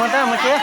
Mus tab mus tsev.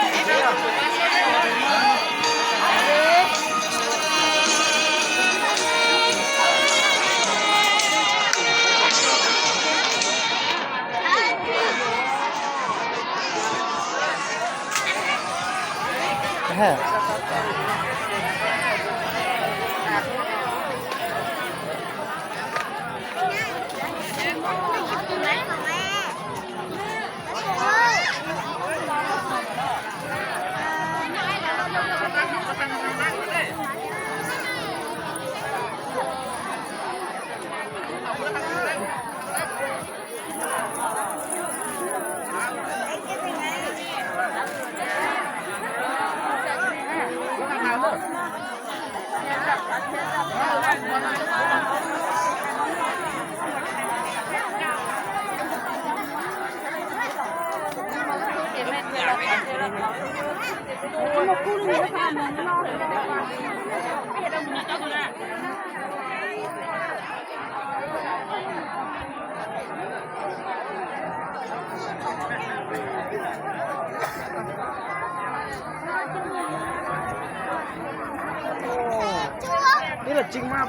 Ib los tsis mas.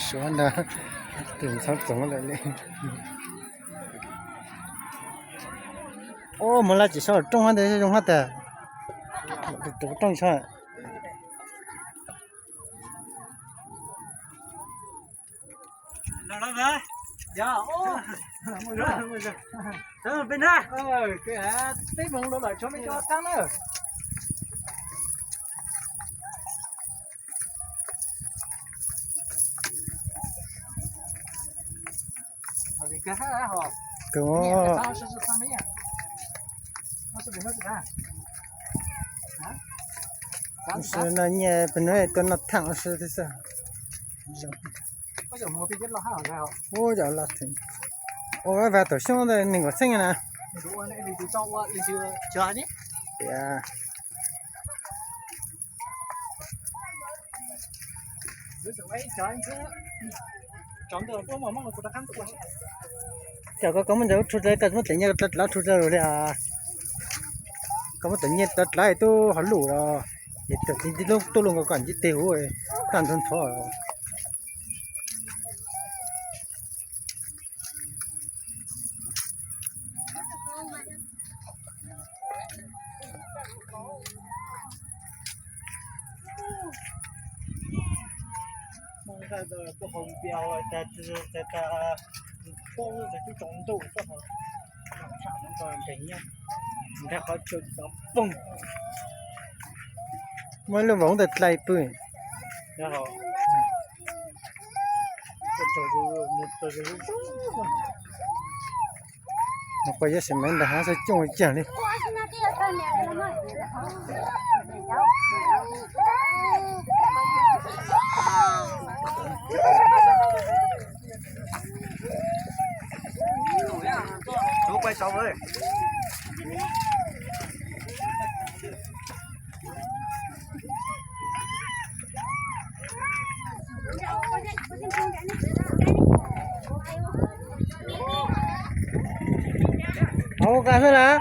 Suav ntawd tus txhob txoov lawm li. Ub, mus laj tsis so rooj hab ntawd zoo hab tas. Tus rooj so. Peb mus lawm tshuav me cov qab na. Tus no nyiaj pes nub tuaj noj thaaj ua si xwb. Ub, yog los theem. Ua vas tom xyoob ntawd nees nkaum xeeb na. Tias Cov koj, koj muab ntawd ua rhu dlav, koj muab tev nyiaj dlav rhu dlav li. Koj muab tev nyiaj dlav dlav tub hauv lus los, es txawm txiv nti lub tuaj luaj nkaus koj ntsib teg huv tag nrho ntxhov. Muaj lub vauv ntawd dlai pw. Nov kuj yog sim mev ntag, hab xav coj cag li. Hauv kas xwb lawm.